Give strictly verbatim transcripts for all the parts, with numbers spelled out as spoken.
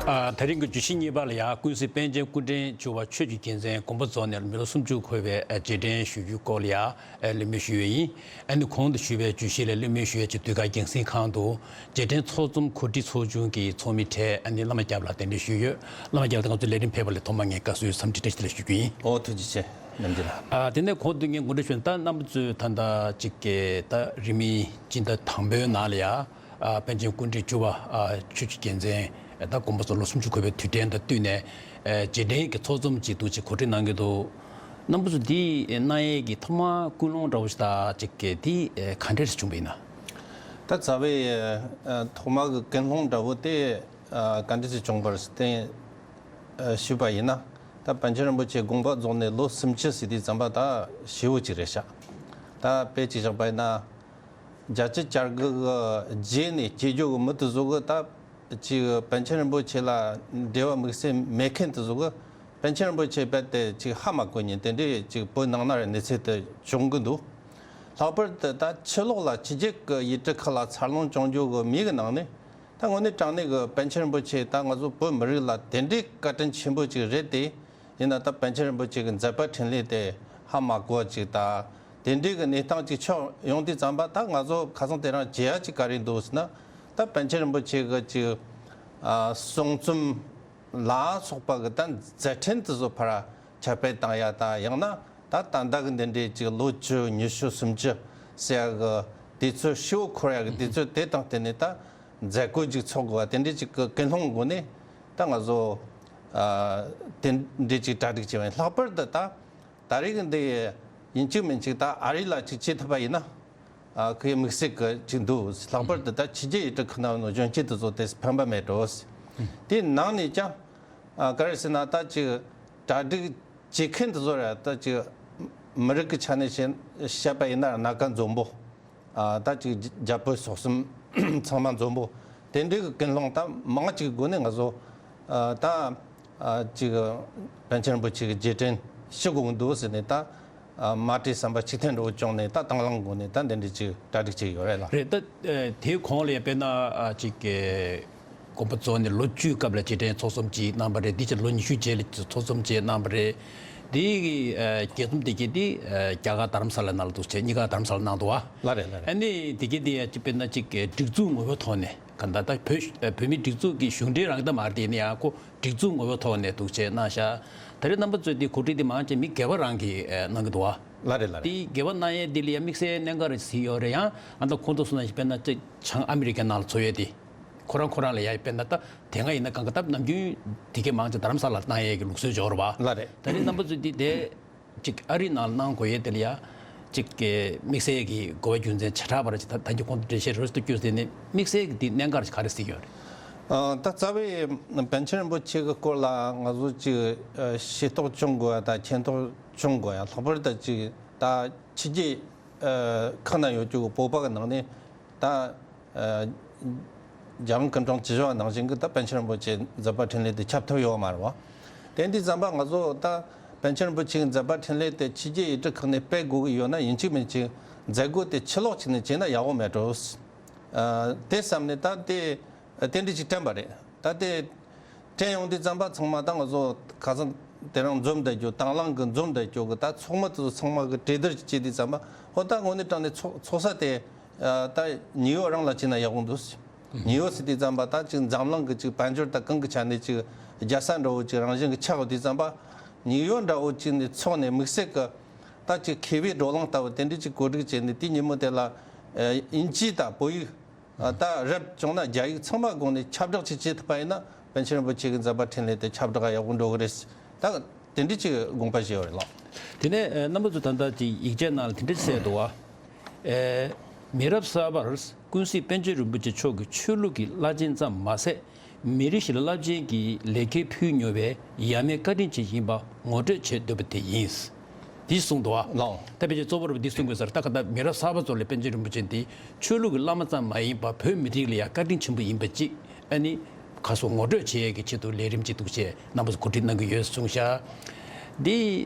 ཨ། དེ་རིང་གི་བརྗོད་གཞི་གཉིས་པ་ལ་ཡང་ཀུན་གཟིགས་པཎ་ཆེན་སྐུ་ཕྲེང་བཅུ་པ་ཆོས་ཀྱི་རྒྱལ་མཚན་དགོངས་པ་རྫོགས་ནས་མི་ལོ་སུམ་ཅུ་འཁོར་བའི་རྗེས་དྲན་ཞུ་རྒྱུའི་སྐོར་ལ་ཡང་གླེང་མོལ་ཞུས་ཡོད་ཡིན། ཨ་ནི་གོང་དུ་ཞུས་པའི་བརྗོད་གཞི་ལ་གླེང་མོལ་ཞུ་ཡས་ཀྱི་དུས་བཀག་རྒྱང་སྲིང་ཁང་དུ་རྗེས་དྲན་ཚོགས་འཛོམས་གོ་སྒྲིག་ཚོགས་ཆུང་གི་ཚོགས་མི་གྲས་ཨ་ནི་བླ་མ་སྐྱབས་ལགས་གདན་འདྲེན་ཞུས་ཡོད། བླ་མ་སྐྱབས་ལགས་ང་ཚོའི་ལས་རིམ་ཕེབས་པ་ལ་ཐོག་མར་ངས་དགའ་བསུའི་འཚམས་འདྲི་བཀྲ་ཤིས་བདེ་ལེགས་ཞུ་རྒྱུ་ཡིན། ཨོ་ཐུགས་རྗེ་ཆེ། ནམ་རྒྱུན་ལ། ཨ། དེ་ནས་གོང་དུ་ངས་ངོ་སྤྲོད་ཞུས་ན་ད་རྣམ་པ་ཚོས་ད་ལྟ་གཅིག་གི་ད་རིང་མིན་སྤྱི་ཟླ་དང་པོའི་ནང་ལ་ཡ། ཨ། པཎ་ཆེན་སྐུ་ཕྲེང་བཅུ་པ། ཨ། ཆོས་ཀྱི་རྒྱལ་མཚན། ཨ། ད་དགོངས་པ་རྫོགས་ལོ་སུམ་ཅུ་འཁོར་བའི་དུས་དྲན་དང་བསྟུན་ནས། ཨ། རྗེས་དྲན་གྱི་ཚོགས་འཛོམས་ཅིག་འདུག་ཅེས་གོ་སྒྲིག་གནང་གི་འདུག་རྣམ་པ་ཚོ་འདི་གནང་ཡས་ཀྱི་ཐོག་མར་ཀུན་སློང་འདྲ་བོ་ཞིག་དང་གཅིག་གི་འདི་ག་འདྲས་བྱུང་བ་ཡིན་ན། ད་རྩ་བའི་ཨ་ཐོག་མ་གི་ཀུན་སློང་འདྲ་བོ་དེ་ཨ་ག་འདྲས་ཞིག་བྱུང་བར་བརྟེན་ཨ་ཞུས་པ་ཡིན་ན། ད་པཎ་ཆེན་རིན་པོ་ཆེ་དགོངས་པ་རྫོགས་ནས་ལོ་སུམ་ཅུ་ཟེར་དུས་ཙམ་པ་ད་ཞེ་པོ་ཅིག་རེད་ཤག་ད་དཔེ་ཅིག་བཞག་པ་ཡིན་ན། བརྒྱ་ཆ་བརྒྱ་དགུ་གི་རྗེས་ནས་སྐྱེས་རྒྱུ་གི་མི་དེ་ཚོ་གི་ད་ཅིག་པཎ་ཆེན་རིན་པོ་ཆེ་ལ་འབྲེལ་བ་དམིགས་བསལ་མེད་མཁན་དེ་ཚོ་གི་པཎ་ཆེན་རིན་པོ་ཆེ་རྦད་དེ་ཅིག་ཧ་མ་གོ་མཁན་དེ་འདྲའི་ཅིག་བོད་ནང་ན་ར་གནས་ཚུལ་དེ་བྱུང་གི་འདུག་ལྷག་པར་དུ་ད་ཕྱི་ལོགས་ལ་ཕྱི་རྒྱལ་གྱི་ཡུལ་གྲུ་ཁག་ལ་འཚར་ལོངས་བྱུང་རྒྱུ་གི་མི་གི་ནང་ནས་ད་དངོས་གནས་དྲང་གནས་གི་པཎ་ཆེན་རིན་པོ་ཆེ་ད་ང་ཚོ་བོད་མི་རིགས་ལ་དེ་འདྲའི་བཀའ་དྲིན་ཆེན་པོ་ཅིག་རེད་དེ། ཡིན་ན་ད་པཎ་ཆེན་རིན་པོ་ཆེ་གི་མཛད་པ་འཕྲིན་ལས་དེ་ཧ་མ་གོ་བ་ཅིག་དང་། དེ་འདྲའི་གི་གནས་སྟངས་ཅིག་ཆགས་ཡོང་དུས་ཙམ་པ་ད་ང་ཚོ་ཁ་སང་དེ་རིང་བྱེད་ཡ་ཅིག་ག་རེ་འདུག་ཟེར་ན། ད་པཎ་ཆེན་རིན་པོ་ཆེ་གི་ཅིག་ཨ་གསུང་རྩོམ་ལ་སོགས་པ་གི་ད་མཛད་འཕྲིན་དེ་ཚོ་ཕར་ཁྱབ་སྤེལ་བཏང་ཡ་དང་། ཡང་ན་ད་ད་ལྟ་གི་འདི་འདྲའི་ཅིག་ལོ་བཅུ་ཉི་ཤུ་སུམ་ཅུ་ཟེར་ཡ་གི་དུས་ཚོད་ཧྲིལ་པོ་འཁོར་ཡ་གི་དུས་ཚོད་དེ་དང་བསྟུན་ནས་ད་མཛད་སྒོ་ཅིག་ཚོགས་དགོས་པ་དེ་འདྲའི་ཅིག་གི་ཀུན་སློང་སྒོ་ནས། ད་ང་ཚོ་ཨ་དེ་འདྲའི་ཅིག་གྲ་སྒྲིག་བྱས་པ་ཡིན། ལྷག་པར་དུ་ད་ད་རེས་ཀྱི་འདི་ཡིན་གཅིག་མིན་གཅིག་ད་ཨ་རི་ལ་ཅིག་བྱེད་ཐུབ་པ་ཡིན་ན། ཨ་ཁོའི་དམིགས་བསལ་གྱི་ཅིག་འདུག་ལྷག་པར་དུ་ད་ཕྱི་རྒྱལ་ཡུལ་གྲུ་ཁག་ནང་ནས་གཞོན་སྐྱེས་དེ་ཚོ་དེ་ཕན་པ་མེད་འགྲོ། དེ་ནང་ནས་ཀྱང་ཨ་ག་རེ་ཟེར་ན། ད་ཅིག་གྲ་སྒྲིག་བྱེད་མཁན་དེ་ཚོ་ར་ད་ཅིག་མི་རིགས་ཀྱི་ཆ་ནས་བཤད་བཤད་པ་ཡིན་ན་སྣ་ཁ་འཛོམས་པོ། ཨ་ད་ཅིག་རྒྱ་བོད་སོག་གསུམ་ཚང་མ་འཛོམས་པོ། དེ་འདྲའི་གི་ཀུན་སློང་ད་མང་ཅིག་སྒོ་ནས་ང་ཚོ་ཨ་ད་ཨ་ཅིག་པཎ་ཆེན་རིན་པོ་ཆེ་གི་རྗེས་དྲན་ཞུ་དགོས་ཀྱི་འདུག་ཟེར་ནས། ད་ཨ་མ་བྲེལ་བསམ་པ་ཆིག་ཐེར་འགྲོ་བྱུང་ནས་ད་དང་བླངས་སྒོ་ནས་ད་འདི་འདྲའི་ཅིག་གྲ་སྒྲིག་བྱས་ཡོད་རེད་ལ། རེད། ད་ཨ་དེའི་གོང་ལ་དཔེར་ན་ཨ་ཅིག་གི་དགོངས་པ་རྫོགས་ནས་ལོ་བཅུའི་སྐབས་ལ་རྗེས་དྲན་ཚོགས་འཛོམས་ཅིག་གནང་བ་རེད། དེའི་རྗེས་ལོ་ཉི་ཤུ་རྗེས་ལ་ཚོགས་འཛོམས་ཅིག་གནང་བ་རེད། དེའི་ཨ་རྒྱས་འཛོམས་དེ་གྱད་དེ་ཨ་རྒྱ་གར་དྷ་རམ་ས་ལ་ནང་ལ་འདུག་བྱས། གཉིས་ཀ་དྷ་རམ་ས་ལ་གནང་འདུག་བ། ལགས་རེད། ལགས་རེད། ཨ་ནི་དེ་གྱད་དེ་ཡ་ཅིག་དཔེར་ན་ཅིག་གི་སྒྲིག་འཛུགས་ངོ་བོའི་ཐོག་ནས་ག་ད་ད་བོད་ཨ་བོད་མིའི་སྒྲིག་འཛུགས་ཀྱི་གཞུང་འབྲེལ་རང་ད་མ་རེད་དེ། ཡིན་ན་ཡང་ཁོ་སྒྲིག་འཛུགས་ངོ་བོའི་ཐོག་ནས་འདུག་བྱས་གནང་ཤག་ད་རེས་རྣམ་པ་ཚོས་དེ་གོ་སྒྲིག་དེ་མང་ཆེ་མི་སྒེར་པ་རང་གིས་ཨ་གནང་གི་འདུག་བ། ལགས་རེད། ལགས་རེད། དེ་སྒེར་པ་གནང་ཡས་དེ་ལ་ཡ་དམིགས་བསལ་གནད་འགག་རེ་ཟིག་ཡོད་རེད། ཡང་ཨ་ད་གོང་དུ་སོང་ན་དཔེར་ན་ཅིག་བྱང་ཨ་མི་རི་ཀའི་ནང་ལ་འཚོ་ཡས་དེ། ཁོ་རང་ཁོ་རང་ལ་ཡ་དཔེར་ན་ད་དེ་སྔ་ཡིན་ན་གང་ག་ད་ནམ་རྒྱུན་དེ་གྱད་མང་ཆེ་དྷ་རམ་ས་ལ་གནང་ཡས་ཀྱི་ལུགས་སྲོལ་འཇོག་རེད་བ། ལགས་རེད། ད་རེས་རྣམ་པ་ཚོས་དེ་དེ་ཅིག་ཨ་རི་ནང་ལ་གནང་དགོས་ཡས་དེ་ལ་ཡ་ཅིག་གི་དམིགས་བསལ་གྱི་དགོས་པ་རྒྱུ་མཚན་ཆེ་དྲགས་པ་རེད། ཅིག་ད་ད་གྱད་གོང་དུ་འགྲེལ་བཤད་རོབ་ཙམ་བསྐྱོན་ཟིན་ནས་དམིགས་བསལ་གྱི་དེ་གནད་འགག་རེ་ག་རེ་ཟིག་ཡོད་རེད། ཨ་ད་རྩ་བའི་པཎ་ཆེན་རིན་པོ་ཆེ་གི་སྐོར་ལ་ང་ཚོ་ཅིག་ཨ་ཤེས་རྟོགས་བྱུང་དགོས་ཡ་དང་མཁྱེན་རྟོགས་བྱུང་དགོས་ཡ། ལྷག་པར་དུ་ཅིག་ད་ཕྱི་རྒྱལ་ཨ་ཁག་ན་ཡོད་རྒྱུ་གི་བོད་པ་གི་ནང་ནས་ད་ཨ་རྒྱལ་དབང་སྐུ་ཕྲེང་བཅུ་བཞི་པ་ནང་བཞིན་གྱི་ད་པཎ་ཆེན་རིན་པོ་ཆེའི་མཛད་པ་འཕྲིན་ལས་དེ་ཁྱབ་ཐུབ་ཡོད་མ་རེད་བ། དེ་འདི་ཙམ་པ་ང་ཚོ་ད་པཎ་ཆེན་རིན་པོ་ཆེའི་མཛད་པ་འཕྲིན་ལས་དེ་ཕྱི་རྒྱལ་ཡུལ་གྲུ་ཁག་ནས་སྤེལ་དགོས་ཀྱི་ཡོད་ན། ཡིན་གཅིག་མིན་གཅིག་མཛད་སྒོ་དེ་ཕྱི་ལོགས་ཅིག་ནས་བྱས་ན་ཡག་པོ་མེད་འགྲོ། ཨ་དེ་བསམ་ནས་ད་དེ་དེ་འདྲ་ཅིག་དྲན་པ་རེད། ད་དེ་དྲན་ཡོང་དུས་ཙམ་པ་ཚང་མ་ད་ང་ཚོ་ཁ་སང་དེ་རིང་འཛོམས་བསྡད་རྒྱུ། དང་བླངས་ཀྱི་འཛོམས་བསྡད་རྒྱུ་གི་ད་ཚོགས་མི་དེ་ཚོ་ཚང་མ་གི་གྲོས་བསྡུར་ཅིག་བྱེད་དུས་ཙམ་པ། ཧོ་ད་དངོས་གནས་དྲང་གནས་ཚོགས་ཚོགས་ས་དེ་ཨ་ད་ནིའུ་ཡོག་རང་ལ་བྱས་ན་ཡག་པོ་འདུག་ནིའུ་ཡོག་ཟེར་དུས་ཙམ་པ་ད་ཅིག་འཛམ་གླིང་གི་ཅིག་དཔལ་འབྱོར་དང་གང་གི་ཆ་ནས་ཅིག་རྒྱལ་ས་འདྲ་བོ་ཅིག་རང་བཞིན་གྱི་ཆགས་ཡོད་དུས་ཙམ་པ། ནིའུ་ཡོག་འདྲ་བོ་ཅིག་ནས་ཚོགས་ནས་དམིགས་བསལ་གྱི་ད་ཅིག་མཁས་པའི་བགྲོ་གླེང་ལྟ་བུ་དེ་འདྲ་ཅིག་གོ་སྒྲིག་བྱས་ནས། དེ་ཉིན་མོ་དེ་ལ་ཨ་དབྱིན་ཇི་དང་བོད་ཡིག་ཨ་ད་རབ་བྱུང་ན་རྒྱ་ཡིག་ཚང་མ་སྒོ་ནས་ཁྱབ་བསྒྲགས་ཅིག་བྱེད་ཐུབ་པ་ཡིན་ན། པཎ་ཆེན་རིན་པོ་ཆེ་གི་མཛད་པ་འཕྲིན་ལས་དེ་ཁྱབ་བསྒྲགས་ཡག་པོ་འགྲོ་གི་རེད། ད་དེ་འདྲ་ཅིག་དགོངས་པ་བཞེས་ཡོད་རེད་ལགས། དེ་ནས་ཨ་རྣམ་པ་ཚོ་ད་ལྟ་ཅིག་ཡིག་ཆའི་ནང་ལ་དེ་འདྲ་ཅིག་གསལ་འདུག་བ། ཨེ། མི་རབས་གསར་པར་ཀུན་གཟིགས་པཎ་ཆེན་རིན་པོ་ཆེ་མཆོག་གི་ཆོས་ལུགས་ཀྱི་བླ་ཆེན་ཙམ་མ་ཟད། མི་རིགས་ཤིག་ལ་རླབས་ཆེན་གྱི་ལས་འཁྱེར་ཕུལ་མྱོང་བའི་ཡ་མའི་བཀའ་དྲིན་ཅན་ཞིག་ཡིན་པ་ངོ་སྤྲོད་བྱེད་འདོད་པ་དེ་ཡིན། འདི་གསུངས་འདུག་བ། ལགས། ད་ཕལ་ཆེར་གཙོ་བོ་རུ་འདི་གསུང་དགོས་ས་རེད། ད་ག་ད་མི་རབས་གསར་པ་ཚོ་ལ་པཎ་ཆེན་རིན་པོ་ཆེ་འདི་ཆོས་ལུགས་ཀྱི་བླ་མ་ཙམ་མ་ཡིན་པར་བོད་མི་རིགས་ལ་ཡང་བཀའ་དྲིན་ཆེན་པོ་ཡིན་པ་ཅིག་ཨ་ནི་ཁ་སོ་ངོ་སྤྲོད་བྱེད་ཡས་ཀྱི་ཆེད་དུ་ལས་རིམ་ཅིག་འདུག་ཅེས་རྣམ་པ་ཚོ་གོ་སྒྲིག་གནང་གི་ཡོད་གསུངས་ཤག་འདི་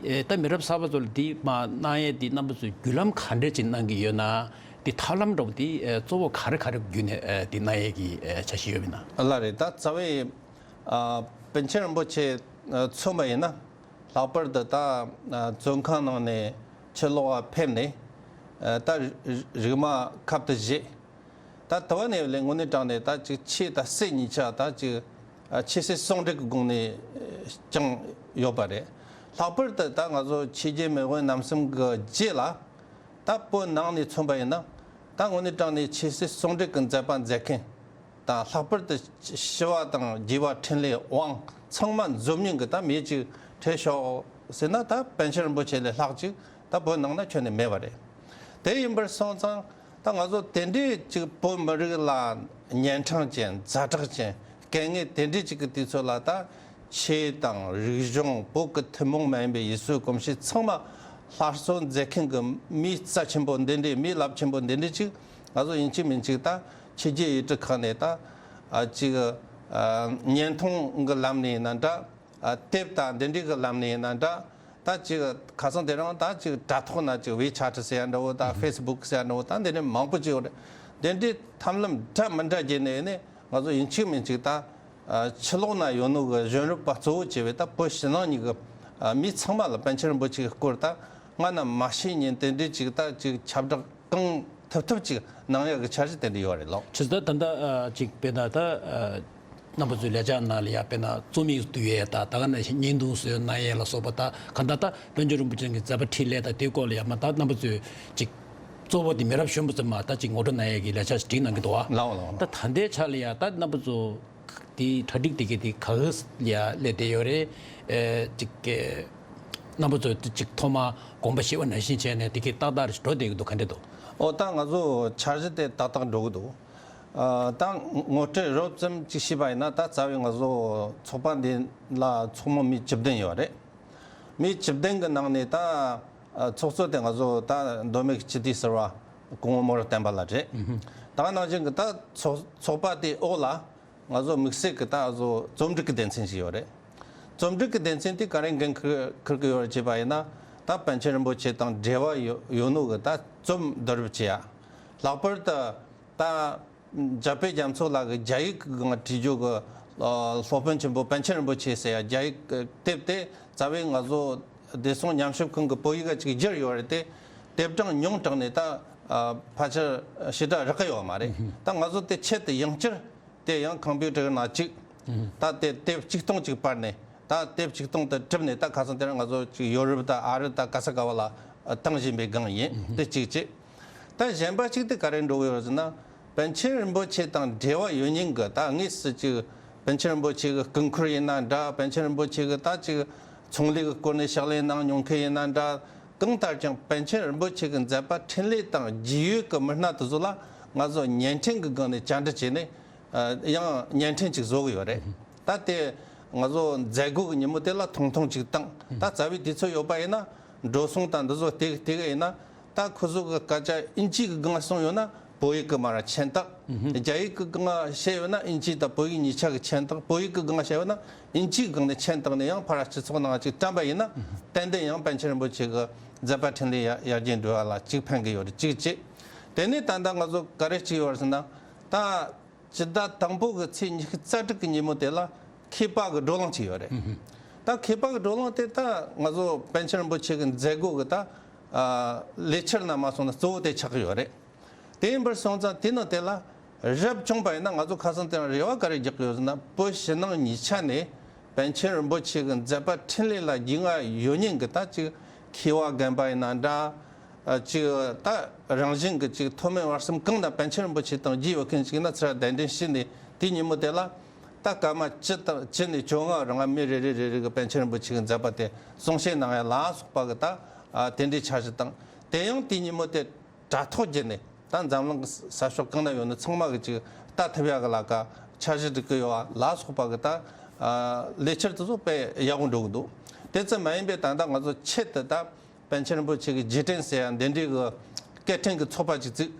ད་མི་རབས་གསར་པ་ཚོ་ལ་འདི་མ་གནང་ཡས་འདི་རྣམ་པ་ཚོས་བརྒྱུད་ལམ་ག་འདྲས་ཅིག་གནང་གི་ཡོད་ན། འདི་ཐབས་ལམ་འདྲ་བོ་འདི་གཙོ་བོ་ག་རེ་ག་རེ་བརྒྱུད་ནས་འདི་གནང་ཡས་ཀྱི་འཆར་གཞི་ཡོད་མིན་ན། ལགས་རེད། ད་རྩ་བའི་ ཨ། པཎ་ཆེན་རིན་པོ་ཆེ་མཚོན་པ་ཡིན་ན། ལྷག་པར་དུ་ད་བཙོན་ཁང་ནང་ནས་ཕྱིར་ལོག་ཕེབས་ནས། ད་རིག་མ་ཁབ་ཏུ་བཞེས། ད་དུ་བ་ནས་ལས་དངོས་གནས་དྲང་ནས་ད་ཅིག་ཆོས་དང་སྲིད་གཉིས་ཆ་ད་ཅིག་ཆོས་སྲིད་ཟུང་འབྲེལ་གྱི་སྒོ་ནས་བསྐྱངས་ཡོད་པ་རེད། ལྷག་པར་དུ་ད་ང་ཚོ་ཆོས་རྒྱལ་མེས་དབོན་རྣམ་གསུམ་གྱི་རྗེས་ལ། ད་བོད་ནང་ནས་མཚོན་པ་ཡིན་ན། ད་དངོས་གནས་དྲང་གནས་ཆོས་སྲིད་ཟུང་འབྲེལ་གྱི་མཛད་པ་མཛད་མཁན་དང་། ལྷག་པར་དུ་ཞི་བ་དང་རྒྱས་པ་འཕྲིན་ལས་དབང་ཚང་མ་འཛོམས་མཁན་གྱི་ད་མི་ཅིག་བྲིས་ཤོག་ཟེར་ན། ད་པཎ་ཆེན་རིན་པོ་ཆེ་ལས་ལྷག་ཅིག་ད་བོད་ནང་ན་ཁྱོན་ནས་མེད་པ་རེད། དེ་ཡིན་པར་སོང་ཙང་། ད་ང་ཚོ་དེ་འདྲའི་ཅིག་བོད་མི་རིགས་ལ་གཉན་འཕྲང་ཅན། ཛ་དྲག་ཅན། གལ་གནད་དེ་འདྲའི་ཅིག་གི་དུས་ཚོད་ལ། ད་ཆོས་དང་རིག་གཞུང་། བོད་ཀྱི་ཐུན་མོང་མ་ཡིན་པའི་ཡུལ་སྲོལ་གོམས་གཤིས་ཚང་མ་སླར་གསོ་མཛད་མཁན་གྱི་མིའི་རྩ་ཆེན་པོ་འདི་འདྲའི། མིའི་རླབས་ཆེན་པོ་འདི་འདྲའི་ཅིག་ང་ཚོ་ཡིན་གཅིག་མིན་གཅིག་ད་ཕྱི་རྒྱལ་ཡུལ་གྲུ་ཁག་ནས་ད་ཨ་ཅིག་ཨ་བརྙན་ཐུང་གི་ལམ་ནས་ཡིན་ན་འདྲ། ཨ་དེབ་དང་འདི་འདྲའི་གི་ལམ་ནས་ཡིན་ན་འདྲ། ད་ཅིག་ཁ་སང་དེ་རིང་ད་ཅིག་དྲ་ཐོག་ན་ཅིག་ཝེ་ཆ་ཊི་ཟེར་ཡ་འདྲ་བོ། ད་ཧྥེ་སི་བུག་ཟེར་ཡ་འདྲ་བོ། ད་འདི་འདྲའི་མང་པོ་ཅིག་ཡོད་རེད། འདི་འདྲའི་ཐབས་ལམ་འདྲ་མི་འདྲ་བརྒྱུད་ནས་ནས་ང་ཚོ་ཡིན་གཅིག་མིན་གཅིག་ད་ཨ་ཕྱི་ལོགས་ན་ཡོད་ནོ་གི་གཞོན་རབས་པ་གཙོ་བོ་བྱས་པའི་ད་བོད་ཕྱི་ནང་གཉིས་ཀྱི་ཨ་མི་ཚང་མ་ལ་པཎ་ཆེན་རིན་པོ་ཆེའི་སྐོར་ད་སྔ་ན་མ་ཤེས་མཁན་དེ་འདྲའི་ཅིག་ད་ཅིག་ཁྱབ་བསྒྲགས་གང་ཐུབ་ཐུབ་ཅིག་གནང་ཡག་གི་འཆར་གཞི་དེ་འདྲ་ཡོད་རེད་ལགས། ཆུ་ཚོད་ད་ལྟ་ཨ་ཅིག་དཔེར་ན་ད་ཨ་རྣམ་པ་ཚོའི་ལས་འཆར་ནང་ལ་ཡ་དཔེར་ན་རྩོམ་ཡིག་བསྡུ་ཡས་དང་། ད་ག་ནང་བཞིན་བརྙན་ཐུང་བཟོས་གནང་ཡས་ལ་སོགས་པ། ད་གང་ལྟར་ད་པཎ་ཆེན་རིན་པོ་ཆེ་གི་མཛད་པ་འཕྲིན་ལས་དང་དེའི་སྐོར་ལ་ཡ་མ་ད་རྣམ་པ་ཚོས་ཅིག་གཙོ་བོ་དེ་མི་རབས་གཞོན་པ་ཚོས་མ་ད་ཅིག་ངོ་སྤྲོད་གནང་ཡས་ཀྱི་ལས་འཆར་ཞིག་བསྒྲིགས་གནང་གི་འདུག་བ། ལགས་ལགས། ད་ད་ལྟའི་ཆ་ལ་ཡ་ད་རྣམ་པ་ཚོ་དེའི་གྲ་སྒྲིག་དེ་གས་དེ་ག་གི་ལ་ཡ་སླེབས་བསྡད་ཡོད་རེད། ཨེ་ཅིག་གི་རྣམ་པ་ཚོས་དེ་ཅིག་ཐོག་མ་དགོངས་པ་བཞེས་པ་ནང་བཞིན་བྱས་ནས་དེ་གས་ཏག་ཏག་རེ་འགྲོ་བསྡད་ཀྱི་འདུག་ག་འདྲ་འདུག། ཨོ། ད་ང་ཚོ་འཆར་གཞི་དེ་ཏག་ཏག་འགྲོ་གི་འདུག། ཨ་ད་ངོ་སྤྲོད་རོབ་ཙམ་ཅིག་ཞུས་པ་ཡིན་ན། ད་རྩ་བའི་ང་ཚོ་ཚོགས་པ་འདི་ལ་ཚོགས་མི་མི་བཅུ་བདུན་ཡོད་རེད། མི་བཅུ་བདུན་གི་ནང་ནས་ད་ཨ་ཚོགས་གཙོ་དེ་ང་ཚོ་ད་མདོ་སྨད་ཀྱི་སྤྱི་འཐུས་ཟུར་པ་སྐུ་ངོ་རྨོ་བོ་བསྟན་པ་ལགས་རེད། ད་ག་ནང་བཞིན་གྱི་ད་ཚོགས་ཚོགས་པ་དེའི་འོག་ལ་ང་ཚོ་དམིགས་བསལ་གྱི་ད་ང་ཚོ་རྩོམ་སྒྲིག་གི་སྡེ་ཚན་ཞིག་ཡོད་རེད། རྩོམ་སྒྲིག་གི་སྡེ་ཚན་དེ་ག་རེ་འགན་འཁུར་འཁུར་གྱི་ཡོད་རེད་ཅེས་པ་ཡིན་ན། ད་པཎ་ཆེན་རིན་པོ་ཆེ་དང་འབྲེལ་བ་ཡོད་ཡོད་ནོ་གི་ད་རྩོམ་བསྡུ་རུབ་བྱེད་ཡ། ལྷག་པར་དུ་ད་འཇམ་དཔལ་རྒྱ་མཚོ་ལགས་ཀྱི་རྒྱ་ཡིག་གི་སྒང་བྲིས་རྒྱུ་གི་ཨ་སློབ་དཔོན་ཆེན་པོ་པཎ་ཆེན་རིན་པོ་ཆེ་ཟེར་ཡ་རྒྱ་ཡིག་གི་དེབ་དེ་རྩ་བའི་ང་ཚོ་བདེ་སྲུང་ཉམས་ཞིབ་ཁང་གི་བོད་ཡིག་ག་ཅིག་བསྒྱུར་ཡོད་རེད་དེ། དེབ་གྲངས་ཉུང་དྲགས་ནས་ད་ཨ་ཕལ་ཆེར་ཞེ་དྲག་རག་གི་ཡོད་མ་རེད། ད་ང་ཚོ་དེ་ཆེད་དུ་ཡང་བསྐྱར་དེ་ཡང་ཁམ་པུ་ཊར་ནང་གཅིག། ད་དེ་དེབ་ཆིག་སྟོང་གཅིག་སྤར་ནས། ད་དེབ་ཆིག་སྟོང་དེ་བསྒྲུབས་ནས། ད་ཁ་སང་དེ་རིང་ང་ཚོ་ཅིག་ཡོ་རོབ་དང་ཨ་རི་དང་ག་ས་ག་བ་ལ་བཏང་བཞིན་པའི་སྒང་ཡིན། དེ་གཅིག་བྱས། ད་གཞན་པ་གཅིག་དེ་ག་རེ་འགྲོ་གི་ཡོད་ཟེར་ན། པཎ་ཆེན་རིན་པོ་ཆེ་དང་འབྲེལ་བ་ཡོད་མཁན་གྱི། ད་དངོས་སུ་ཅིག་པཎ་ཆེན་རིན་པོ་ཆེ་གི་སྐུ་འཁོར་ཡིན་ན་འདྲ། པཎ་ཆེན་རིན་པོ་ཆེ་གི་ད་ཅིག་ཚོང་ལས་ཀྱི་སྐོར་ནས་ཕྱག་ལས་གནང་མྱོང་མཁན་ཡིན་ན་འདྲ། གང་ལྟར་ཀྱང་པཎ་ཆེན་རིན་པོ་ཆེ་གི་མཛད་པ་འཕྲིན་ལས་དང་རྒྱུས་ཡོད་ཀྱི་མི་སྣ་དེ་ཚོ་ལ་ང་ཚོ་བརྙན་འཕྲིན་གྱི་སྒང་ནས་བཅར་འདྲི་བྱས་ནས། ཨ་ཡང་བརྙན་འཕྲིན་ཅིག་བཟོ་གི་ཡོད་རེད། ད་དེ་ང་ཚོ་མཛད་སྒོ་གི་ཉིན་མོ་དེ་ལ་ཐུང་ཐུང་ཅིག་བཏང་། ད་རྩ་བའི་དུས་ཚོད་ཡོད་པ་ཡིན་ན། འགྲོ་སོང་དང་འདི་ཚོ་དེ་དེ་ག་ཡིན་ན། ད་ཁོ་ཚོ་གི་སྐད་ཆ་དབྱིན་ཇི་གི་སྒང་གསུངས་ཡོད་ན་བོད་ཡིག་གི་མར་མཆན་བཏགས། རྒྱ་ཡིག་གི་སྒང་བཤད་ཡོད་ན་དབྱིན་ཇི་དང་བོད་ཡིག་གཉིས་ཆ་གི་མཆན་བཏགས། བོད་ཡིག་གི་སྒང་བཤད་ཡོད་ན་དབྱིན་ཇིའི་སྒང་ནས་མཆན་བཏགས་ནས་ཡང་ཕར་སྤྱི་ཚོགས་ནང་ཅིག་བཀྲམ་པ་ཡིན་ན། ཏན་ཏན་ཡང་པཎ་ཆེན་རིན་པོ་ཆེ་གི་མཛད་པ་འཕྲིན་ལས་ཡར་ཡར་རྒྱས་འགྲོ་བ་ལ་ཅིག་ཕན་གི་ཡོད་རེད། གཅིག་བྱས། དེ་ནས་ད་ལྟ་ང་ཚོ་ག་རེ་ཅིག་ཡོད་རེད་ཟེར་ན། ད་སྤྱི་ཟླ་དང་པོ་གི་ཚེས་ཉི་ཤུ་རྩ་དྲུག་གི་ཉིན་མོ་དེ་ལ་མཁས་པ་གི་བགྲོ་གླེང་ཅིག་ཡོད་རེད། ད་མཁས་པ་གི་བགྲོ་གླེང་དེ་ད་ང་ཚོ་པཎ་ཆེན་རིན་པོ་ཆེ་གི་མཛད་སྒོ་གི་ད་ཨ་ལས་འཆར་ནང་མ་སོང་ན་གཙོ་བོ་དེ་ཆགས་ཀྱི་ཡོད་རེད། དེ་ཡིན་པར་སོང་ཙང་དེ་ནང་དེ་ལ་རབ་བྱུང་པ་ཡིན་ན་ང་ཚོ་ཁ་སང་དེ་རང་རེ་བ་ག་རེ་རྒྱག་གི་ཡོད་ཟེར་ན། བོད་ཕྱི་ནང་གཉིས་ཆ་ནས་པཎ་ཆེན་རིན་པོ་ཆེ་གི་མཛད་པ་འཕྲིན་ལས་ལ་རྒྱུས་མངའ་ཡོད་མཁན་གི་ད་ཅིག་མཁས་པ་རྒན་པ་ཡིན་ན་འདྲ། ཨ་ཅིག་ད་རང་བཞིན་གི་ཅིག་མཐོ་དམན་བར་གསུམ་གང་ན་པཎ་ཆེན་རིན་པོ་ཆེ་དང་རྒྱུས་ཡོད་མཁན་ཅིག་ཡིན་ན་ཚུར་གདན་འདྲེན་ཞུས་ནས། དེ་ཉིན་མོ་དེ་ལ་ད་སྐར་མ་བཅུ་དང་བཅུ་ནས་བཅོ་ལྔ་རིང་མི་རེ་རེ་རེ་རེ་གི་པཎ་ཆེན་རིན་པོ་ཆེ་གི་མཛད་པ་དེ་གསུང་བཤད་གནང་ཡ་ལ་སོགས་པ་གི་ད་ཨ་དེ་འདྲའི་འཆར་གཞི་དང་། དེ་ཡང་དེ་ཉིན་མོ་དེ་དྲ་ཐོག་བརྒྱུད་ནས་ད་འཛམ་གླིང་གི་ས་ཕྱོགས་གང་ན་ཡོད་ནི་ཚང་མ་གི་ཅིག་ལྟ་ཐུབ་ཡ་གི་ལ་ཀ་འཆར་གཞི་སྒྲིག་གི་ཡོད་པ་ལ་སོགས་པ་གི་ད་ལས་འཆར་དེ་ཚོ་དཔེ་ཡག་པོ་འགྲོ་གི་འདུག། དེ་ཙམ་མ་ཡིན་པའི་ད་ལྟ་ང་ཚོ་ཆེད་དུ་ད་པཎ་ཆེན་རིན་པོ་ཆེ་གི་རྗེས་དྲན་ཟེར་ཡ་འདི་འདྲའི་གི་སྐད་འཕྲིན་གི་ཚོགས་པ་ཅིག་བཙུགས།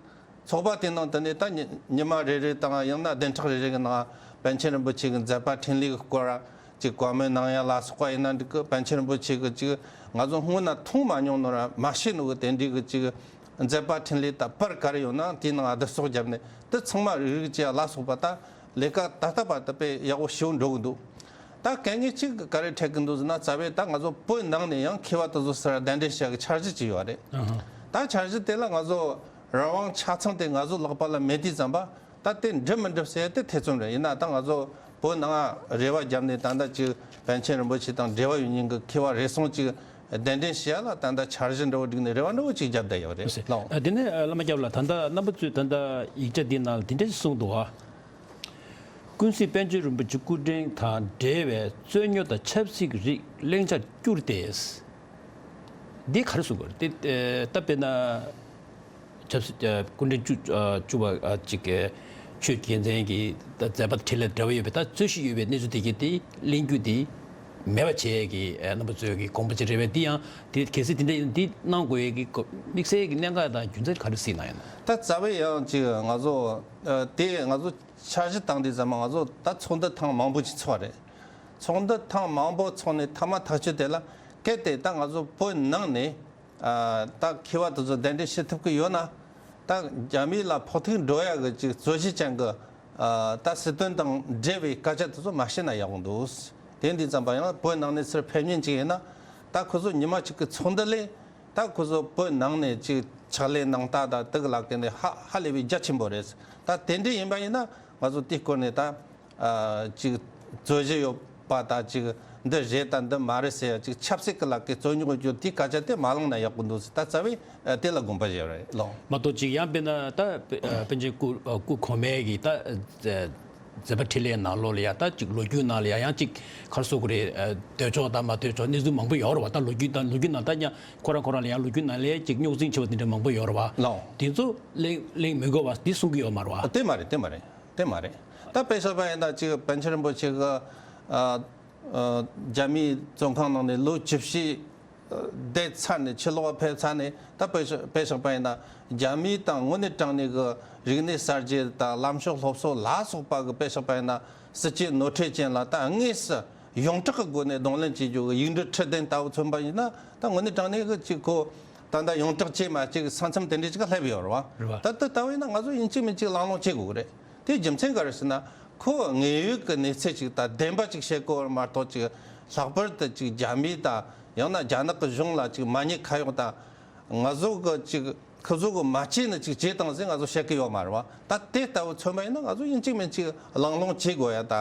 ཚོགས་པ་དེ་ནང་དུ་ནས་ད་ཉི་ཉི་མ་རེ་རེ་དང་ཡང་ན་བདུན་ཕྲག་རེ་རེ་གི་ནང་པཎ་ཆེན་རིན་པོ་ཆེ་གི་མཛད་པ་འཕྲིན་ལས་གི་སྐོར་ཅིག་བཀའ་མོལ་གནང་ཡ་ལ་སོགས་པ་ཡིན་ན་འགྲིག་གི། པཎ་ཆེན་རིན་པོ་ཆེ་གི་ཅིག་ང་ཚོ་སྔོན་ན་མཐོང་མ་མྱོང་ནོ་ར་མ་ཤེས་ནོ་གི་དེ་འདྲའི་གི་ཅིག་མཛད་པ་འཕྲིན་ལས་དང་པར་ག་རེ་ཡོད་ན་དེའི་ནང་བསྡུ་གསོག་བརྒྱབ་ནས་དེ་ཚང་མ་རིག་རིག་བྱེད་ཡ་ལ་སོགས་པ་ད་ལས་ཀ་ད་ལྟ་བར་དུ་དཔེ་ཡག་པོ་ཞེ་པོ་འགྲོ་གི་འདུག། ད་དཀའ་ངལ་གཅིག་ག་རེ་འཕྲད་ཀྱི་འདུག་ཟེར་ན། རྩ་བའི་ད་ང་ཚོ་བོད་ནང་ནས་ཡང་མཁས་པ་དེ་ཚོ་སར་གདན་འདྲེན་བྱ་གི་འཆར་གཞི་ཅིག་ཡོད་རེད། ཨ་ཧ། ད་འཆར་གཞི་དེ་ལ་ང་ཚོ་རང་དབང་ཆ་ཚང་དེ་ང་ཚོ་ལག་པ་ལ་མེད་དུས་ཙམ་པ། ད་དེ་འགྲུབ་མི་འགྲུབ་ཟེར་དེ་ཐེ་ཚོམ་རེད། ཡིན་ན་ད་ང་ཚོ་བོད་ནང་རེ་བ་བརྒྱབ་ནས་ད་ལྟ་ཅིག་པཎ་ཆེན་རིན་པོ་ཆེ་དང་འབྲེལ་བ་ཡོད་མཁན་གྱི་མཁས་པ་རེ་ཟུང་ཅིག་གདན་འདྲེན་བྱེད་ཡ་ལ་ད་ལྟ་འཆར་གཞི་འདྲ་བོ་བསྒྲིགས་ནས་རེ་བ་འདྲ་བོ་ཅིག་བརྒྱབ་བསྡད་ཡོད་རེད། ལགས། ཨ། དེ་ནས་ཨ། བླ་མ་སྐྱབས་ལགས། ད་ལྟ་རྣམ་པ་ཚོས་ད་ལྟ་ཡིག་ཆ་འདི་ནང་ལ་འདི་འདྲ་ཞིག་གསུངས་འདུག་ཨ། ཀུན་གཟིགས་པཎ་ཆེན་རིན་པོ་ཆེ་སྐུ་ཕྲེང་དང་འབྲེལ་བའི་རྩོད་རྙོག་དང་ཆབ་སྲིད་ཀྱི་རིགས་གླེང་བྱར་གྱུར་ཏེ། འདི་ག་རེ་གསུངས་པ་རེད། དེ་ད་དཔེར་ན། ཆབ་སྲིད། ཨ། སྐུ་ཕྲེང་བཅུ། ཨ། བཅུ་པ། ཨ། ཅིག་གི་ཆོས་རྒྱལ་མཚན་གྱི་ད་མཛད་པ་འཕྲིན་ལས་འབྲེལ་བ་ཡོད་པའི་ད་རྩོད་གཞི་ཡོད་པའི་གནས་ཚུལ་དེ་གའི་དེ་གླེང་རྒྱུ་དེ་མེད་པ་བྱེད་ཀྱི། ཨ། རྣམ་པ་ཚོའི་གི་དགོངས་པ་ཅིག་རེད་པས། འདི་ཡང་དེ་གལ་སྲིད་དེ་འདྲ་ཡིན་ན། འདི་གནང་དགོས་ཡས་ཀྱི་དམིགས་བསལ་གྱི་གནད་འགག་དང་རྒྱུ་མཚན་ག་རེ་གཟིགས་གནང་ཡོད་ན། ད་རྩ་བའི་ཡང་ཅིག་ང་ཚོ། ཨ། དེ་ང་ཚོ་འཆར་གཞི་བཏང་དུས་ཙམ་པ་ང་ཚོ་ད་ཚོགས་འདུ་ཐེངས་མང་པོ་ཅིག་ཚོགས་པ་རེད། ཚོགས་འདུ་ཐེངས་མང་པོ་ཚོགས་ནས་མཐའ་མ་ཐག་གཅོད་དེ་ལ། གལ་ཏེ་ད་ང་ཚོ་བོད་ནང་ནས། ཨ། ད་མཁས་པ་དེ་ཚོ་གདན་འདྲེན་བྱེད་ཐུབ་ཀྱི་ཡོད་ན། ད་རྒྱ་མི་ལ་ཕོག་ཐུག་འགྲོ་ཡ་གི་ཅིག་རྩོད་གཞི་ཅན་གྱི། ཨ། ད་སྲིད་དོན་དང་འབྲེལ་བའི་སྐད་ཆ་དེ་ཚོ་མ་བཤད་ན་ཡག་པོ་འདུག། དེ་འདི་ཙམ་པ་ཡང་བོད་ནང་ནས་ཚུར་ཕེབས་མཁན་ཅིག་ཡིན་ན། ད་ཁོ་ཚོ་ཉི་མ་གཅིག་གི་ཚོགས་འདུ་ལས་ད་ཁོ་ཚོ་བོད་ནང་ནས་ཅིག་ཕྱག་ལས་གནང་སྟངས་དང་དེ་གི་ལ་བརྟེན་ནས་ཧ་ཧ་ལས་པའི་རྒྱ་ཆེན་པོ་རེད། ད་དེ་འདྲ་ཡིན་པ་ཡིན་ན་ང་ཚོ་དེའི་སྐོར་ནས་ད། ཨ། ཅིག་རྩོད་གཞི་ཡོད་པ་དང་། ཅིག་འདི་རེད་དང་འདི་མ་རེད་ཟེར་ཡ། ཅིག་ཆབ་སྲིད་ཀྱི་ལག་གི་རྩོད་རྙོག་ཡོད་རྒྱུ་དེའི་སྐད་ཆ་དེ་མ་གླེང་ན་ཡག་པོ་འདུག་ཟེར། ད་རྩ་བའི། ཨ། དེ་ལ་དགོངས་པ་བཞེས་རེད། ལགས། མ་གཏོགས་ཅིག་ཡང་དཔེར་ན་ད་པཎ་ཆེན་སྐུ། ཨ། སྐུ་གོང་མའི་གི་ད་མཛད་པ་འཕྲིན་ལས་ནང་ལོགས་ལ་ཡ། ད་ཅིག་ལོ་རྒྱུས་ནང་ལ་ཡ་ཡང་ཅིག་ག་རེ་ཟེར་དགོས་རེད། ཨ། འདོད་ཕྱོགས་དང་མ་འདོད་ཕྱོགས་གནས་ཚུལ་མང་པོ་ཡོད་རེད་བ། ད་ལོ་རྒྱུས་དང་ལོ་རྒྱུས་ནང་ད་ཡང་ཁོ་རང་ཁོ་རང་ལ་ཡང་ལོ་རྒྱུས་ནང་ལ་ཡ་ཅིག་རྙོག་འཛིང་ཆེ་བ་དེ་འདྲ་མང་པོ་ཡོད་རེད་བ། ལགས། དེ་ཚོ་གླེང་གླེང་མི་དགོས་པ་འདི་གསུང་གི་ཡོད་མ་རེད་བ། ཨ། དེ་མ་རེད། དེ་མ་རེད། དེ་མ་རེད། ད་དཔེ་བཞག་པ་ཡིན་ན་ཅིག་པཎ་ཆེན་རིན་པོ་ཆེ་གི། ཨ། ཨ། རྒྱ་མིའི་བཙོན་ཁང་ནང་ནས་ལོ་བཅུ་བཞི་བསྡད་ཚར་ནས། ཕྱིར་ལོག་ཕེབས་ཚར་ནས། ད་དཔེ་བཞག་དཔེ་བཞག་པ་ཡིན་ན་རྒྱ་མི་དང་དངོས་གནས་དྲང་གནས་ཀྱི་རིག་གནས་གསར་བརྗེ་དང་ལམ་ཕྱོགས་སློབ་གསོ་ལ་སོགས་པ་གི། དཔེ་བཞག་པ་ཡིན་ན་སྲིད་ཇུས་ནོར་འཁྲུལ་ཅན་ལ་ད་དངོས་སུ་ཡོངས་གྲགས་ཀྱི་སྒོ་ནས་གདོང་ལེན་བྱེད་རྒྱུ་གི་ཡིག་འབྲུ་ཁྲི་བདུན་ལྟ་བུ་མཚོན་པ་ཡིན་ན། ད་དངོས་གནས་དྲང་གནས་ཀྱི་ཅིག་ཁོ་ད་ལྟ་ཡོངས་གྲགས་ཅིག་མ་ཅིག་ས་མཚམས་དེ་འདྲ་ཅིག་སླེབས་ཡོད་རེད་བ། རེད་བ། ད་དེ་ལྟ་བུ་ཡིན་ན་ང་ཚོ་ཡིན་གཅིག་མིན་གཅིག་གླེང་སློང་བྱེད་དགོས་ཀྱི་རེད། དེའི་རྒྱུ་མཚན་ག་རེ་ཟེར་ན། ཁོ་དངོས་ཡོད་ཀྱི་གནས་ཚུལ་ཅིག་དང་བདེན་པ་ཅིག་བཤད་དགོས་པ་མ་གཏོགས། ཅིག་ལྷག་པར་དུ་ཅིག་རྒྱ་མི་དང་ཡང་ན་རྒྱ་ནག་གི་གཞུང་ལ་ཅིག་མ་ཉེས་ཁ་གཡོགས་དང་། ང་ཚོ་གི་ཅིག་ཁོ་ཚོ་གི་མ་བྱས་ནི་ཅིག་བྱས་བཏང་ཟེར་ང་ཚོ་བཤད་ཀྱི་ཡོད་མ་རེད་བ། ད་དེ་ལྟ་བུ་མཚོན་པ་ཡིན་ན་ང་ཚོ་ཡིན་གཅིག་མིན་གཅིག་གླེང་སློང་བྱེད་དགོས་ཡ། ད་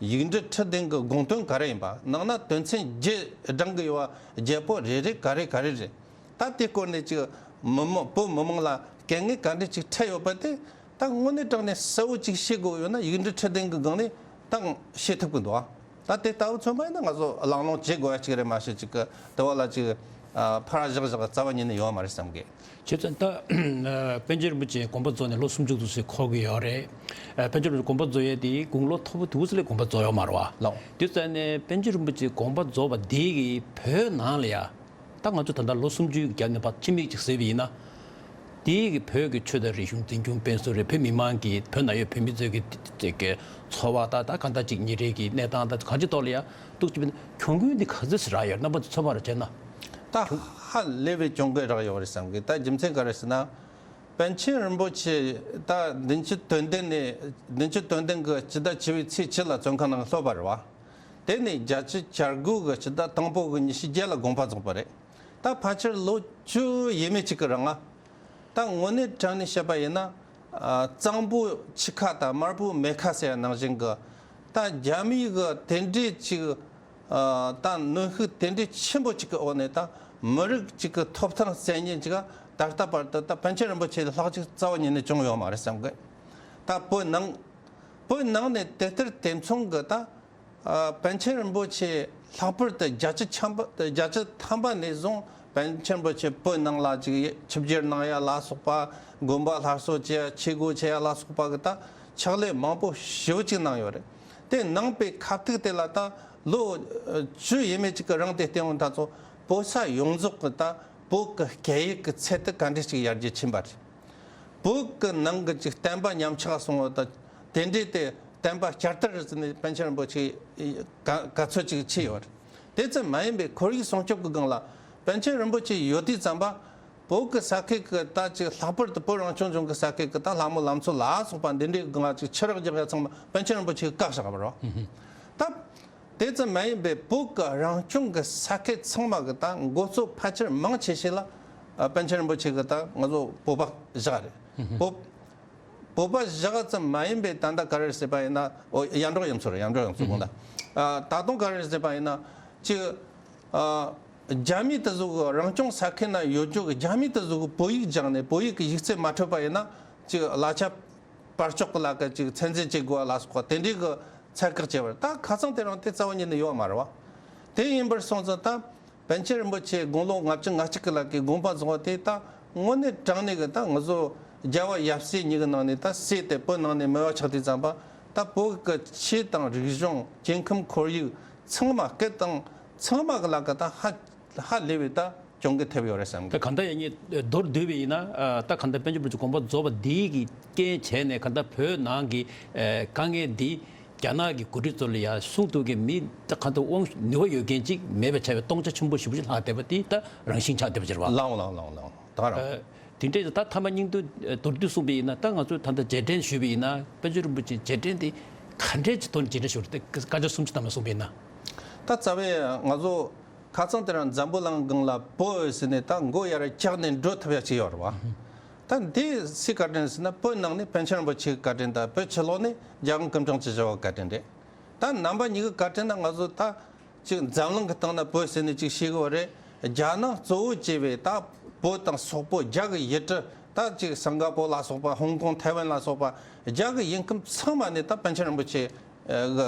ཡིག་འབྲུ་ཁྲི་བདུན་གི་དགོངས་དོན་ག་རེ་ཡིན་པ། ནང་ན་དོན་ཚན་བརྒྱད་བགྲང་གི་ཡོད་པ་བརྒྱད་པོ་རེ་རེ་ག་རེ་ག་རེ་རེད། ད་དེ་སྐོར་ནས་ཅིག་མི་མང་། བོད་མི་མང་ལ་དཀའ་ངལ་ག་འདྲ་ཅིག་འཕྲད་ཡོད་པ་དེ་ད་དངོས་གནས་དྲང་གནས་གསལ་བོ་ཅིག་ཤེས་དགོས་ཡོད་ན་ཡིག་འབྲུ་ཁྲི་བདུན་གི་སྒང་ནས་ད་ཤེས་ཐུབ་ཀྱི་འདུག་ཨ། ད་དེ་ལྟ་བུ་མཚོན་པ་ཡིན་ན་ང་ཚོ་གླེང་སློང་བྱེད་དགོས་ཡ་ཅིག་རེད། མ་གཞི་ཅིག་གི་དེ་བ་ལ་ཅིག་ཨ། ཕར་བཞག་བཞག་རྩ་བ་ཉིད་ནས་ཡོད་མ་རེད་བསམ་གི། བྱས་ཙང་ད་པཎ་ཆེན་རིན་པོ་ཆེ་དགོངས་པ་རྫོགས་ནས་ལོ་སུམ་ཅུ་དུ་ཟེར་འཁོར་གི་ཡོད་རེད། ཨ། པཎ་ཆེན་རིན་པོ་ཆེ་དགོངས་པ་རྫོགས་ཡས་དེ་དགུང་ལོ་མཐོ་པོ་དུ་ཟེར་ལས་དགོངས་པ་རྫོགས་ཡོད་མ་རེད་བ། ལགས། དེ་ཙང་ནས་པཎ་ཆེན་རིན་པོ་ཆེ་དགོངས་པ་རྫོགས་པ་དེ་གི་བོད་ནང་ལ་ཡ། ད་ང་ཚོ་ད་ལྟ་ལོ་སུམ་ཅུ་རྒྱབ་ནས་ཕར་ཕྱི་མིག་ཅིག་གཟིགས་པ་ཡིན་ན། དེའི་གི་བོད་ཀྱི་ཆོས་དང་རིག་གཞུང་འཛིན་སྐྱོང་སྤེལ་གསུམ་རེད། བོད་མི་མང་གི། བོད་ནང་ཡོད་བོད་མི་ཚོའི་གི་ཅིག་གི་འཚོ་བ་དང་། ད་གང་ལྟར་ཅིག་ཉིན་རེ་གི་གནས་སྟངས་དང་གང་ཅིའི་ཐོག་ལ་ཡ་འདུག་ཅིག་གྱོང་གུན་འདི་ག་ཚོད་ཞིག་རག་ཡོད། རྣམ་པ་ཚོ་ཚོད་དཔག་རེ་བྱས་ན། ད་ཧ་ལས་པའི་གྱོང་གུན་རག་ཡོད་རེད་བསམ་གི། ད་རྒྱུ་མཚན་ག་རེ་ཟེར་ན། པཎ་ཆེན་རིན་པོ་ཆེ་ད་བདུན་ཅུ་དོན་བདུན་ནས། བདུན་ཅུ་དོན་བདུན་གི་སྤྱི་ཟླ་བཅུ་པའི་ཚེས་བཅུ་ལ་བཙོན་ཁང་ནང་སླེབས་པ་རེད་བ། དེ་ནས་བརྒྱད་ཅུ་གྱ་དགུ་གི་སྤྱི་ཟླ་དང་པོ་གི་ཉི་ཤུ་བརྒྱད་ལ་དགོངས་པ་རྫོགས་པ་རེད། ད་ཕལ་ཆེར་ལོ་བཅུ་ཡས་མས་གཅིག་གི་རིང་ང་། ད་དངོས་གནས་དྲང་གནས་བཤད་པ་ཡིན་ན། ཨ། གཙང་པོ་ཆུ་ཁ་དང་དམར་པོ་མེ་ཁ་ཟེར་ཡ་ནང་བཞིན་གི། ད་རྒྱ་མིའི་གི་དེ་འདྲའི་ཅིག་ཨ། ད་གནོན་ཤུགས་དེ་འདྲའི་ཆེན་པོ་ཅིག་གི་འོག་ནས། ད་མི་རིགས་ཅིག་གི་ཐོབ་ཐང་རྩོད་མཁན་ཅིག་ག་ད་ལྟ་བར་དུ་ད་པཎ་ཆེན་རིན་པོ་ཆེ་ལས་ལྷག་ཅིག་རྩ་བ་ཉིད་ནས་བྱུང་ཡོད་མ་རེད་བསམ་གི། ད་བོད་ནང་། བོད་ནང་ནས་དེ་ལྟར་དེ་མཚུངས་གི་ད། ཨ། པཎ་ཆེན་རིན་པོ་ཆེ་ལྷག་པར་དུ་བརྒྱད་ཅུ་ཆ་པ། བརྒྱད་ཅུ་ཐམ་པ་ནས་བཟུང་པཎ་ཆེན་རིན་པོ་ཆེ་བོད་ནང་ལ་ཅིག་ཆིབས་བསྒྱུར་གནང་ཡ་ལ་སོགས་པ། དགོན་པ་སླར་གསོ་བྱེད་ཡ། ཆས་གོས་བྱེད་ཡ་ལ་སོགས་པ་གི་ད་ཕྱག་ལས་མང་པོ་ཞེ་པོ་ཅིག་གནང་ཡོད་རེད། དེ་གནང་པའི་ཁ་ཐུག་དེ་ལ་ད་ལོ་བཅུ་ཡས་མས་གཅིག་གི་རིང་དེ་སྟེང་ད་ཚོ་བོད་ས་ཡོངས་རྫོགས་ཀྱི་ད་བོད་ཀྱི་སྐད་ཡིག་གི་ཚད་དེ་ག་འདྲ་ཞིག་ཡར་རྒྱས་ཕྱིན་པ་རེད། བོད་ཀྱི་ནང་གི་ཅིག་བསྟན་པ་ཉམས་ཆག་སོང་བ་དང་། དེ་འདྲའི་དེ་བསྟན་པ་བསྐྱར་དར་ཟེར་ནས་པཎ་ཆེན་རིན་པོ་ཆེ་ག་ག་ཚོད་ཅིག་ཕྱིན་ཡོད་རེད། དེ་ཙམ་མ་ཡིན་པའི་ཁོར་ཡུག་སྲུང་སྐྱོབ་ཀྱི་སྒང་ལ་པཎ་ཆེན་རིན་པོ་ཆེ་ཡོད་དུས་ཙམ་པ། བོད་ཀྱི་ས་ཁུལ་གྱི་ད་ཅིག་ལྷག་པར་དུ་བོད་རང་སྐྱོང་ལྗོངས་ཀྱི་ས་ཁུལ་གྱི་ད་ལྷ་མོ་ལམ་བཟོ་ལ་སོགས་པ་འདི་འདྲའི་སྒང་ལ་ཅིག་ཆུ་རགས་རྒྱག་ཡ་ཚང་མ་པཎ་ཆེན་རིན་པོ་ཆེས་བཀག་བཞག་པ་རེད། ད་ དེ་ཙམ་མ་ཡིན་པའི་བོད་ཀྱི་རང་སྐྱོང་གི་ས་ཁུལ་ཚང་མ་གི་ད་འགོ་གཙོ་ཕལ་ཆེར་མང་ཆེ་ཤོས་ལ་ཨ་པཎ་ཆེན་རིན་པོ་ཆེ་གི་ད་ང་ཚོ་བོད་པ་བཞག་རེད། བོད་བོད་པ་བཞག་ཙམ་མ་ཡིན་པའི་ད་ལྟ་ག་རེ་ཟེར་བ་ཡིན་ན། ཨོ་ཡར་འབྲོག་ཡུལ་ཚོ་རེད། ཡར་འབྲོག་ཡུལ་ཚོ་དགོངས་དག་ཨ་ད་དུང་ག་རེ་ཟེར་བ་ཡིན་ན་ཅིག་ཨ་རྒྱ་མི་དེ་ཚོ་གི་རང་སྐྱོང་ས་ཁུལ་ན་ཡོད་རྒྱུ་གི་རྒྱ་མི་དེ་ཚོ་གི་བོད་ཡིག་སྦྱངས་ནས་བོད་ཡིག་གི་ཡིག་ཚད་མ་འཕྲོད་པ་ཡིན་ན་ཅིག་གླ་ཆ་སྤར་ཆོག་གི་ལ་ཀ་ཅིག་ཚད་འཛིན་བྱེད་དགོས་པ་ལ་སོགས་པ་དེ་འདྲའི་གི་ཚད་བཀག་བྱས་པ་རེད། ད་ཁ་སང་དེ་རིང་དེ་རྩ་བ་ཉིད་ནས་ཡོད་མ་རེད་བ། དེ་ཡིན་པར་སོང་ཙང་ད་པཎ་ཆེན་རིན་པོ་ཆེ་དགུང་ལོ་ལྔ་བཅུ་ང་གཅིག་གི་ལ་ཀའི་དགོངས་པ་རྫོགས་པ་དེ་ད་དངོས་གནས་དྲང་གནས་གི་ད་ང་ཚོ་རྒྱལ་བ་ཡབ་སྲས་གཉིས་ཀྱི་ནང་ནས་ད་སྲས་དེ་བོད་ནང་ནས་མེད་པ་ཆགས་དུས་ཙམ་པ་ད་བོད་ཀྱི་ཆོས་དང་རིག་གཞུང་སྐྱེ་ཁམས་ཁོར་ཡུག་ཚང་མ་སྐད་དང་ཚང་མ་གི་ལ་ཀ་ད་ཧ་ཧ་ལས་པའི་ད་གྱོང་གུན་ཐེབས་ཡོད་རེད་བསམ་གི། ད་གང་ལྟར་ཡང་ངས་མདོར་བསྡུས་པ་ཡིན་ན་ཨ་ད་གང་ལྟར་པཎ་ཆེན་རིན་པོ་ཆེ་དགོངས་པ་རྫོགས་པ་འདི་གི་རྐྱེན་བྱས་ནས་གང་ལྟར་བོད་ནང་གི་ཨ་དཀའ་ངལ་འདི་རྒྱ་ནག་གི་འགོ་ཁྲིད་ཚོ་ལ་ཡང་གསུང་ཐུབ་མཁན་མི་ད་གང་ལྟར་དབང་ནུས་པ་ཡོད་མཁན་ཅིག་མེད་པ་ཆགས་པའི་སྟོང་ཆ་ཆེན་པོ་ཞེ་པོ་ཅིག་ལྷག་བསྡད་པ་འདི་ད་རང་བཞིན་ཆགས་བསྡད་པ་ཅིག་རེད་བ། ལའོ་ལའོ་ལའོ་ལའོ་ད་རང་། ཨ་དེ་འདྲས་ད་མཐའ་མ་སྙིང་བསྡུས་མདོར་བསྡུས་གསུངས་པ་ཡིན་ན་ད་ང་ཚོས་ད་ལྟ་རྗེས་དྲན་ཞུས་པ་ཡིན་ན་པཎ་ཆེན་རིན་པོ་ཆེའི་རྗེས་དྲན་དེ་ག་འདྲས་ཀྱི་ཐོག་ནས་རྗེས་དྲན་ཞུ་རེད་དེ་སྐད་ཆ་གསུམ་ཅིག་ཐམ་པ་གསུངས་པ་ཡིན་ན། ད་རྩ་བའི་ང་ཚོ་ཁ་སང་དེ་རིང་འཛམ་བུ་གླིང་སྒང་ལ་བོད་ཟེར་ནས་ད་མགོ་ཡར་བཀྱགས་ནས་འགྲོ་ཐུབ་ཡ་ཅིག་ཡོད་རེད་བ། ད་འདི་སུའི་བཀའ་དྲིན་ཟེར་ན་བོད་ནང་ནས་པཎ་ཆེན་རིན་པོ་ཆེའི་བཀའ་དྲིན་དང་བོད་ཕྱི་ལོགས་ནས་རྒྱལ་དབང་སྐུ་ཕྲེང་བཅུ་བཞི་པའི་བཀའ་དྲིན་རེད། ད་རྣམ་པ་གཉིས་ཀྱི་བཀའ་དྲིན་ན་ང་ཚོ་ད་ཅིག་འཛམ་གླིང་གི་སྟེང་ན་བོད་ཟེར་ནས་ཅིག་ཤེས་གི་ཡོད་རེད། རྒྱ་ནག་གཙོ་བོ་བྱས་པའི་ད་བོད་དང་སོག་པོ་རྒྱ་གི་ཡུལ་གྲུ་ད་ཅིག་སིང་ག་པོ་ལ་སོགས་པ་ཧོང་ཀོང་ཐའེ་ཝན་ལ་སོགས་པ་རྒྱ་གི་ཡུལ་ཁམས་ཚང་མ་ནས་ད་པཎ་ཆེན་རིན་པོ་ཆེ་གི་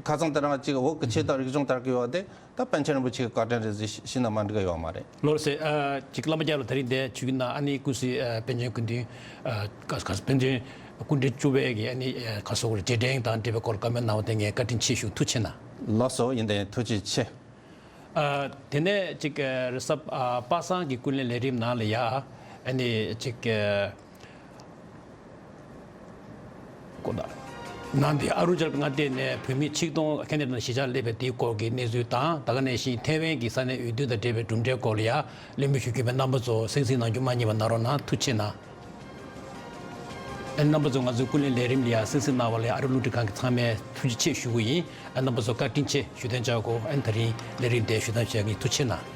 ཁ་སང་དེ་རིང་ཅིག་བོད་ཀྱི་ཆོས་དང་རིག་གཞུང་དར་གི་ཡོད་དེ་ད་པཎ་ཆེན་རིན་པོ་ཆེའི་བཀའ་དྲིན་རེད་ཟེར་ཤི་ཤི་ན་མ་འགྲིག་གི་ཡོད་མ་རེད། ལགས་སོ། ཨ་ཅིག་བླ་མ་རྒྱལ་ལ་ད་རིང་འདིར་བྱོན་གྱི་ན་ཨ་ནི་ཀུན་གཟིགས་ཨ་པཎ་ཆེན་སྐུ་མདུན་ཨ་ག་ག་པཎ་ཆེན་སྐུ་ཕྲེང་བཅུ་པའི་གི་ཨ་ནི་ཨ་ག་སོགས་རྗེས་དྲན་དང་འབྲེལ་བའི་སྐོར་བཀའ་མོལ་གནང་བ་དེ་ངས་བཀའ་དྲིན་ཆེ་ཞུ། ཐུགས་རྗེ་གནང་། ལགས་སོ། ཡིན་དེ་ཐུགས་རྗེ་ཆེ། ཨ་དེ་ནས་ཅིག་ཨ་རེས་གཟའ་ཨ་པ་སངས་ཀྱི་ཀུན་གླེང་ལས་རིམ་ནང་ལ་ཡ་ཨ་ནི་ཅིག་ཨ་ཀོ་ད་ནང་དེ་ཨ་རུ་ཅལ་མངའ་སྡེ་ནས་བོད་མི་ཆིག་སྟོང་ཁ་ནས་གཞིས་ཆགས་སླེབས་པའི་དེའི་སྐོར་གྱི་གནས་ཚུལ་དང་ད་ག་ནང་བཞིན་ཐེ་ཝན་གྱི་ས་གནས་འོས་བསྡུ་དང་འབྲེལ་བའི་གྲུབ་འབྲས་སྐོར་ལ་ཡ་གླེང་མོལ་ཞུ་རྒྱུ་ཡིན་པས་རྣམ་པ་ཚོ་གསན་གཟིགས་གནང་རྒྱུ་མ་བསྙེལ་བ་གནང་རོགས་གནང་། ཐུགས་རྗེ་ཆེ་གནང་། ཨ་རྣམ་པ་ཚོ་ང་ཚོའི་ཀུན་གླེང་ལས་རིམ་ལ་ཡང་གསན་གཟིགས་གནང་བ་ལ་ཨ་རི་རླུང་འཕྲིན་ཁང་གི་ཚང་མས་ཐུགས་རྗེ་ཆེ་ཞུ་གི་ཡིན། ཨ་རྣམ་པ་ཚོ་བཀའ་དྲིན་ཆེ་ཞུ་དོན་བྱ་དགོས། ཨ་ནི་ད་རིང་ལས་རིམ་དེ་ཞུ་དོན་བྱ་གི་ཐུགས་རྗེ་ཆེ་གནང་།